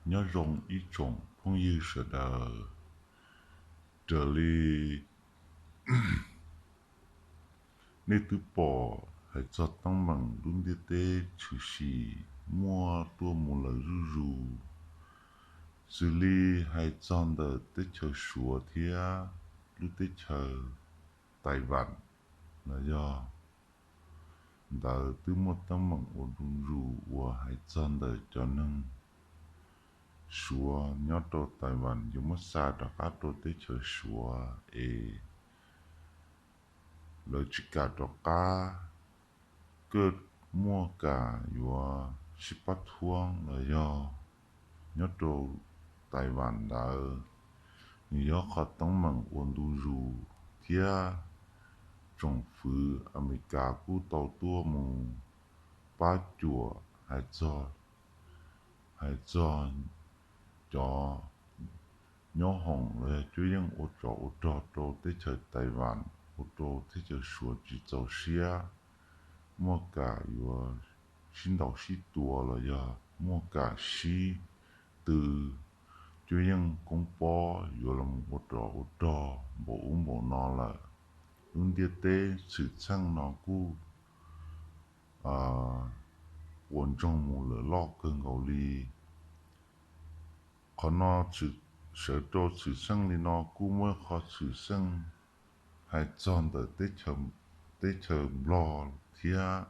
Nyob zoo ib tsoom phooj ywg sawv daws, raws li nej twb pom hais txog teeb meem lub ntiaj teb tshwm sim muaj tuaj mus lawm zuj zus, xws li hais txog ntawm teb chaws Suav thiab lub teb chaws Taiwan los yog ntawd twb muaj teeb meem ua ntu zus uas hais txog ntawm cov neeg Suav nyob rau Taiwan yuav muab xa rov qab rau teb chaws Suav es lawv tsis kam rov qab, koj muaj kam yuav sib pab thuab los yog nyob rau Taiwan ntawd, nws yog qhov teeb meem ua ntu zus thiab tsoom fwv Amelikas kuj tau tuaj mus pab cuam hais txog, hais txog cov nyob hoom los yog cuab yeej ua tsov ua rog rau teb chaws Taiwan, ua rau teb chaws Suav tsis txaus siab, muaj kam yuav sib ntaus sib tua los yog muaj kam sib tw, cuab yeej koob pob yuav los ua tsov ua rog npaum ub npaum no lawm. Lub ntiaj teb txhwm txheej no kuj ua ntsoog mus lawm loj kawg nkaus li. Qhov no sawv rau txhwm txheej li no kuj muaj qhov txhwm txheej hais txog ntawm teb chaws Nplog thiab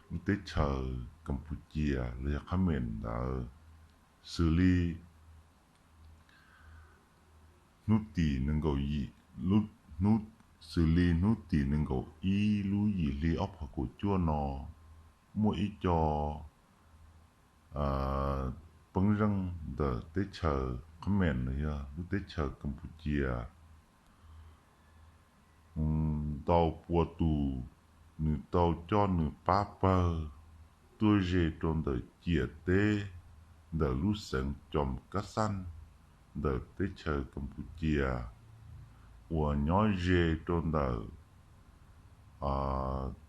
lub teb chaws Kampuchia los yog Khab Mem ntawd, xws li hnub tim nees nkaum, hnub, xws li hnub tim nees nkaum ib lub yim hli ob phav kaum cuaj no, muaj ib co peeb zeej ntawm teb chaws Khab Mem los yog lub teb chaws Kampuchia ntau pua tus, nws tau coj nws pab pawg tuaj ze rau ntawm ciam teb ntawm lub xeev Coom Kab Xaj ntawm teb chaws Kampuchia uas nyob ze rau ntawm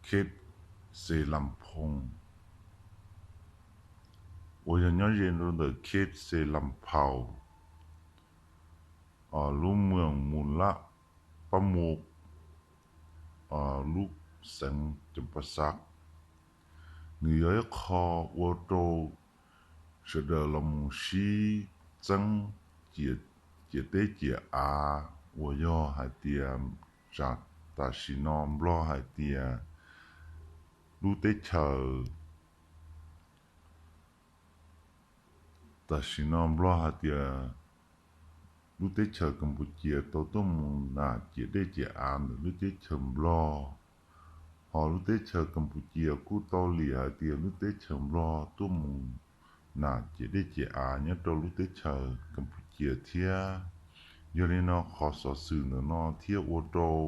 Khet Xe Lam Phoo, uas yog nyob ze rau ntawm Khet Xe Lam Phoo, lub moos Mus Laj Pab Mus, lub xeev Coom Pas Xaj. Nws yog ib qho ua rau sawv daws los mus sib txeeb ciam teb ciam av, uas yog hais tias tam sim no Nplog hais tias lub teb chaws, tam sim no Nplog hais tias lub teb chaws Kampuchia tau tuaj mus nam ciam dej ciam av ntawm lub teb chaws Nplog, ho lub teb chaws Kampuchia kuj tau liam hais tias lub teb chaws Nplog tuaj mus nam ciam dej ciam av nyob rau lub teb chaws Kampuchia thiab. Yog li no qhov xov xwm ntawm no thiaj ua rau,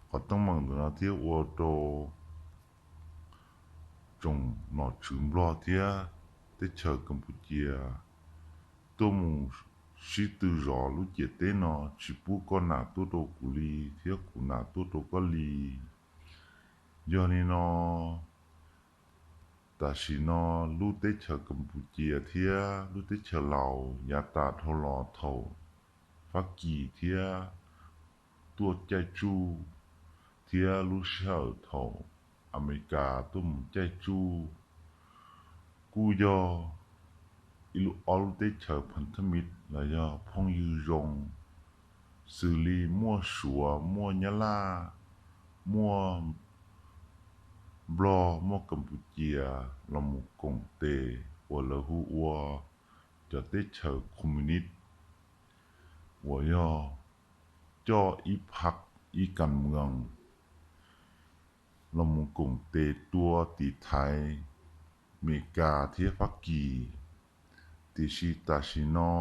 qhov teeb meem ntawm no thiaj ua rau tsoom nom tswv Nplog thiab teb chaws Kampuchia tuaj mus sib tw zov lub ciam teb no, tsis pub koj nam tuaj rau kuv li thiab kuv nam tuaj rau koj li. Yog li no tam sim no lub teb chaws Kampuchia thiab lub teb chaws Laus yav tas dhau los thaum Fab Kis thiab tuaj caij tsuj, thiab lub sij hawm thaum Amelikas tuaj mus caij tsuj, kuj yog ib lub, ob lub teb chaws phan thab mis los yog phooj ywg zoo, xws li muaj Suav, muaj Nyab Laj, muaj Nplog, muaj Kampuchia los mus koom tes uas lawv hu ua cov teb chaws Komuniv, uas yog coj ib phab ib kas moos los mus koom tes tua tiv thaiv Meskas thiab Fab Kis. Tiam sis tam sim no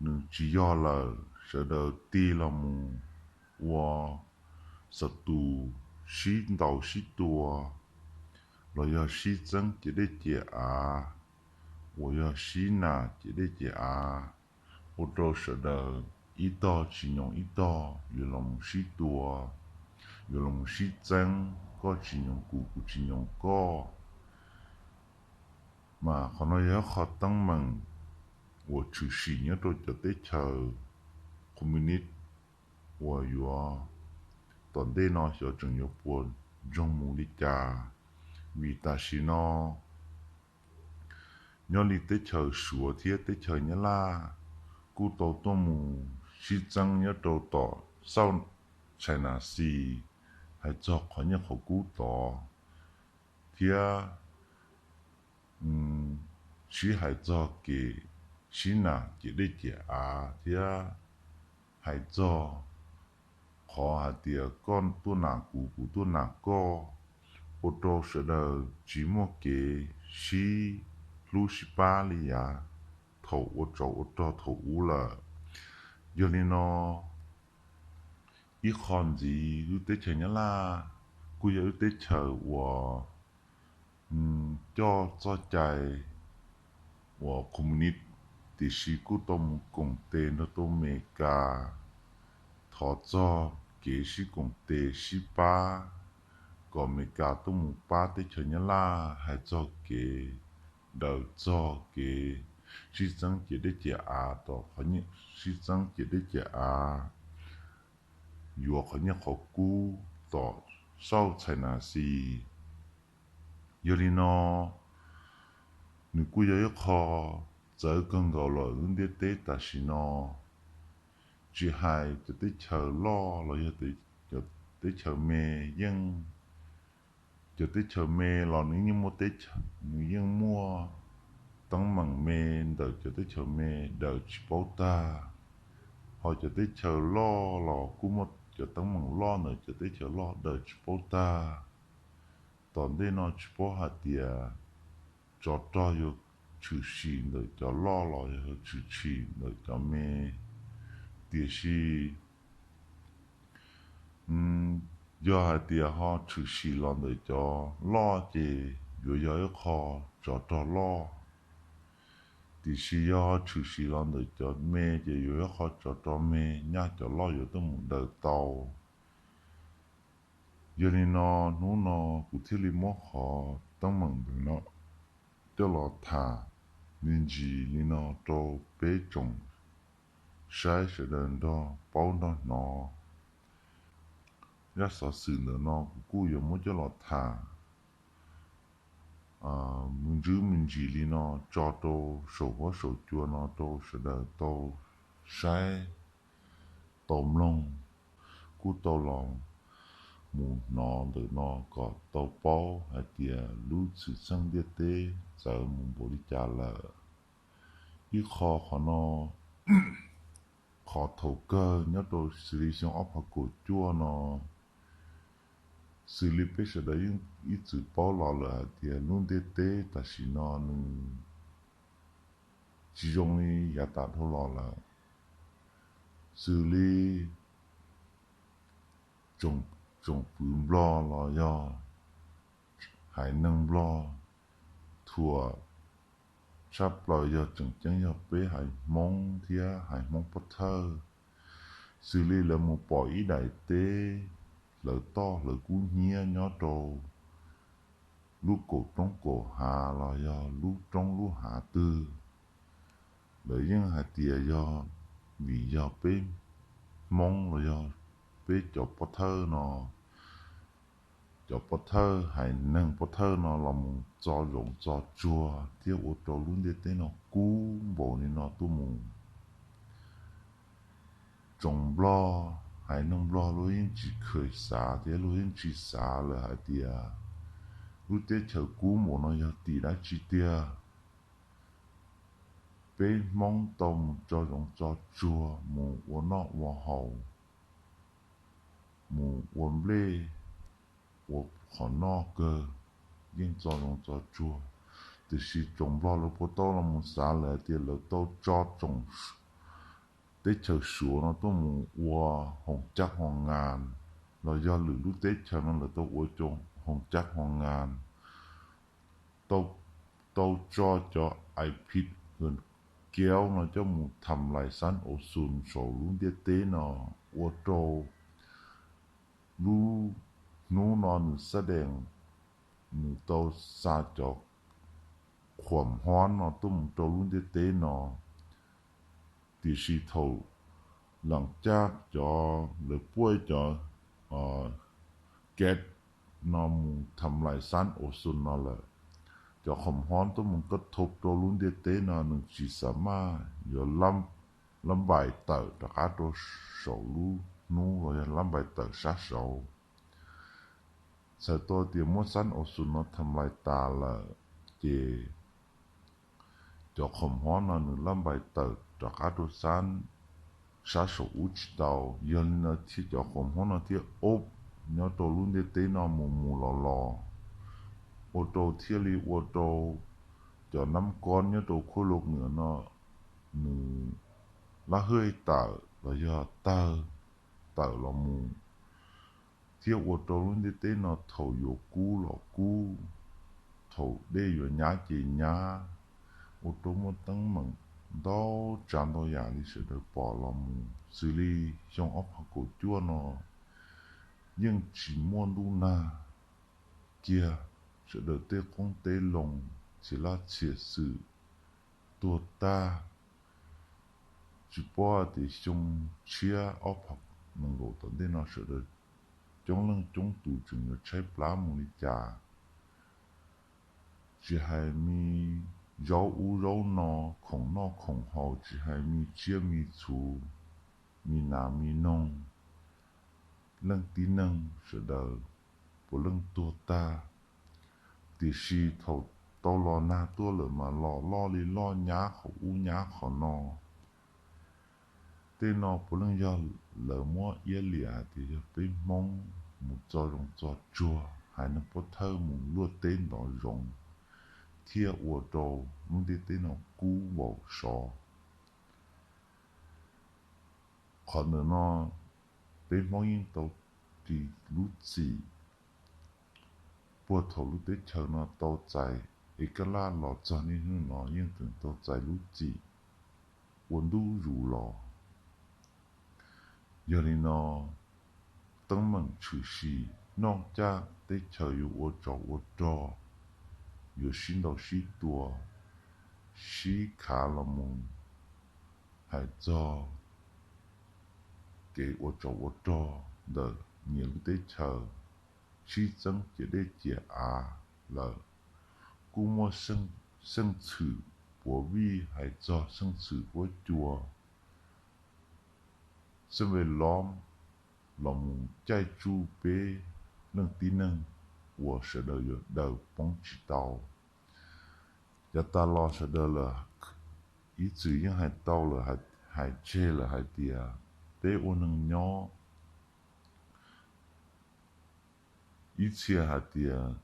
nws tsis yog lawm, sawv daws tig los mus ua xav tus sib ntaus sib tua los yog sib txeeb ciam dej ciam av, uas yog sib nam ciam dej ciam av, ua rau sawv daws ib tog tsis nyoos ib tog yuav los mus sib tua, yuav los mus sib txeeb, koj tsis nyoos kuv, kuv tsis nyoos koj. Mas qhov no yog ib qho teeb meem uas tshwm sim nyob rau cov teb chaws Communist uas yuav tom ntej no xyov tseem yuav puas ntsoog mus li cas. Vim tam sim no nyob li teb chaws Suav thiab teb chaws Nyab Laj kuj tau tuaj mus sib txeeb nyob rau tom South China Sea, hais txog qhov nyiaj qhov kub tod, thiab sib hais txog kev sib nam ciam dej ciam av thiab hais txog qhov hais tias koj tuaj nam kuv, kuv tuaj nam koj, ua rau sawv daws tsis muaj kev sib hlub sib pab li yav thaum ua tsov ua rog thaum ub lawm. Yog li no, ib qho ntxiv lub teb chaws Nyab Laj kuj yog lub teb chaws uas coj txoj cai uas Communist, tiam sis kuj tau mus koom tes nrog rau Amelikas thov txog kev sib koom tes sib pab, kom Amelikas tuaj mus pab teb chaws Nyab Laj hais txog kev daws txog kev sib txeeb ciam dej ciam av, tom qhov sib txeeb ciam dej ciam av yuav qhov nyiaj qhov kub tom South China Sea. Yog li no, nws kuj yog ib qho txawv kawg nkaus lawm lub ntiaj teb tam sim no. Tsis hais cov teb chaws loj los yog cov teb chaws me, yeej, cov teb chaws me los nws yeej muaj teb chaws, nws yeej muaj teeb meem me ntawm cov teb chaws me daws tsis paub tag, ho cov teb chaws loj los kuj muaj cov teeb meem loj ntawm cov teb chaws loj daws tsis paub tag. Tom ntej no tsis paub hais tias tsov rog yuav tshwm sim ntawm cov loj los yog tshwm sim ntawm cov me, tiam sis yog hais tias ho tshwm sim los ntawm cov loj ces yuav yog ib qho tsov rog loj, tiam sis yog ho tshwm sim los ntawm cov me ces yuav yog ib qho tsov rog me, nyaj cov loj yuav tuaj mus daws tau. Yog li no, hnub no kuv thiaj li muab qhov teeb meem ntawm no coj los tham me ntsis li no rau peb tsoom saib sawv daws nrog paub nrog hnov. Zaj xov xwm ntawm no kuv kuj yuav muab coj los tham me ntsis me ntsis li no tso rau saum huab saum cua no rau sawv daws tau saib tau mloog, kuj tau los mus hnov ntawm no kom tau paub hais tias lub txwm txheej ntiaj teb txawv mus npaum li cas lawm. Ib qho qhov no, qhov thaum kawg nyob rau xws li xyoo ob phav kaum cuaj no, xws li peb sawv daws yeej ib txwm paub los lawm hais tias lub ntiaj teb tam sim no nws tsis zoo li yav tas dhau los lawm. Xws li tsoom fwv Nplog los yog haiv neeg Nplog, thuam tshaj plaws yog tseem ceeb yog peb haiv Hmoob thiab haiv Hmoob Pob Thawj, xws li lawv mus pom ib daim teb hlawv toj hlawv kub hnyiab nyob rau lub kaum roob kaum hav los yog lub roob lub hav twg, lawv yeej hais tias yog vim yog peb Hmoob los yog peb cov Pob Thawj no, cov Pob Thawj haiv neeg Pob Thawj no los mus txo zoov txo tsuag thiab ua rau lub ntiaj teb no kub npaum li no tuaj mus. Tsoom Nplog, haiv neeg Nplog luag yeej tsis kheev xav thiab luag yeej tsis xav lawm hais tias lub teb chaws kub npaum no yog tim dab tsi tiag. Peb Hmoob tau mus tso zoov tso tsuag mus ua noj ua haus, mus ua nplej ua qhov noj kawg, yeej txo zoov txo tsuag. Tiam sis tsoom Nplog lawv puas tau los mus xav lawm hais tias lawv tau tso tsoom teb chaws Suav no tuaj mus ua hoos cab hoos ngas, los yog lwm lub teb chaws no lawv tau ua hoos cab hoos ngas, tau tso cov ais phim kiaub no coj mus tham lais xab au xus saum lub ntiaj teb no, ua rau lub hnub no nws xab dees, nws tau xa cov khuam huab no tuaj mus rau lub ntiaj teb no, Tiam sis thaum lam caj cov lawv puaj cov gas no mus tham lais xab o xun no lawm, cov khoom hob tuaj mus kaj thub rau lub ntiaj teb no nws tsis xam maj yuav lab npais tawm rov qab rau saum lub hnub los yog lab npais tawm sab saud. Txhais tau tias muab xab o xun no tham lais tas lawm, ces cov khoom hob no nws lab npais tawm rov qab rau sab saum ub tsis tau. Yog li ntawd thiaj cov khoom hob no thiaj ob nyob rau lub ntiaj teb no mus mus los los, ua rau thiaj li ua rau cov nab kob nyob rau khuab lug nwm no nws lab hwj tawm los yog tawg tawm los mus, thiab ua rau lub ntiaj teb no thaum yuav kub los kub, thaum dej yuav nyab ces nyab, ua rau muaj teeb meem ntau tsav ntau yam li sawv daws pom los mus. Xws li xyoo ob phav kaum cuaj no yeej tsis muaj ntuj nag kiag, sawv daws tej qoob tej loo, txhia laj txhia xwm tuag tag. Tsis paub tias xyoo tshiab ob phav nees nkaum tom ntej no sawv daws coob leej coob tus tseem yuav tshaib plab mus li cas. Tsis hais me zaub ub zaub no, khoom noj khoom haus, tsis hais me tsiaj me txhu, me nas me noog, leej tib neeg sawv daws puav leej tuag tag. Tiam sis thaum tau los nag tuaj lawm mas los loj li loj, nyab qhov ub nyab qhov no. Tej no puav leej yog lawv muab iab liam hais tias yog peb Hmoob mus txo zoo txo tsuag, haiv neeg pov thawj mus luaj teb ntov zoov, thiaj ua rau lub ntiaj teb no kub npaum sov. Qhov ntawm no peb Hmoob yeej tau ris lub txim. Puag thaum lub teb chaws no tau txais ev kaj laj los txog niaj hnub no yeej tseem tau txais lub txim ua ntu zus los. Yog li no, teeb meem tshwm sim noj caj teb chaws yuav ua tsov ua rog, yuav sib ntaus sib tua, sib khav los mus hais txog kev ua tsov ua rog ntawm nyias lub teb chaws, sib txeeb ciam dej ciam av lawm. Kuj muaj xeej txwm puav vij hais txog xeej txwm huab cua, xeej ve lob los mus caij tsuj peb leej tib neeg uas sawv daws yuav daws poob tsis tau. Yav tas los sawv daws lawm, ib txwm yeej hais tau lawm, hais tseg lawm hais tias peb ua neeg nyob, ib txhia hais tias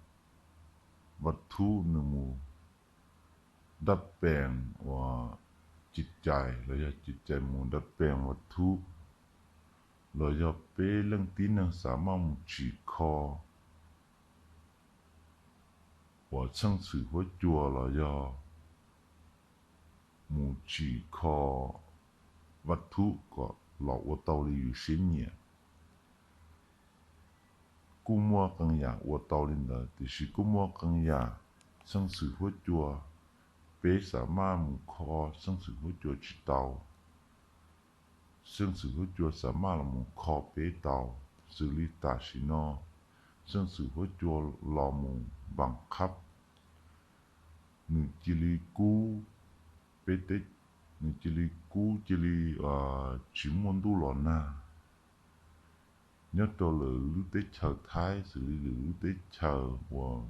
vaj thub nws mus dab pees uas ci cais los yog ci cais mus dab pees vaj thub, los yog peb leej tib neeg xav maj mus tsim kho uas xeej txwm huab cua los yog mus tsim kho vaj thub kom los ua tau li yus siab nyiam. Kuj muaj qee yam ua tau li ntawd, tiam sis kuj muaj qee yam xeej txwm huab cua peb xav maj mus kho xeej txwm huab cua tsis tau, xeej txwm huab cua xav maj los mus kho peb tau. Xws li tam sim no xeej txwm huab cua los mus npam qhab, nws cia li kub peb teb, nws cia li kub cia li tsis muaj ntuj los nag. Nyob rau lwm lub teb chaws Thaib xws li lwm lub teb chaws uas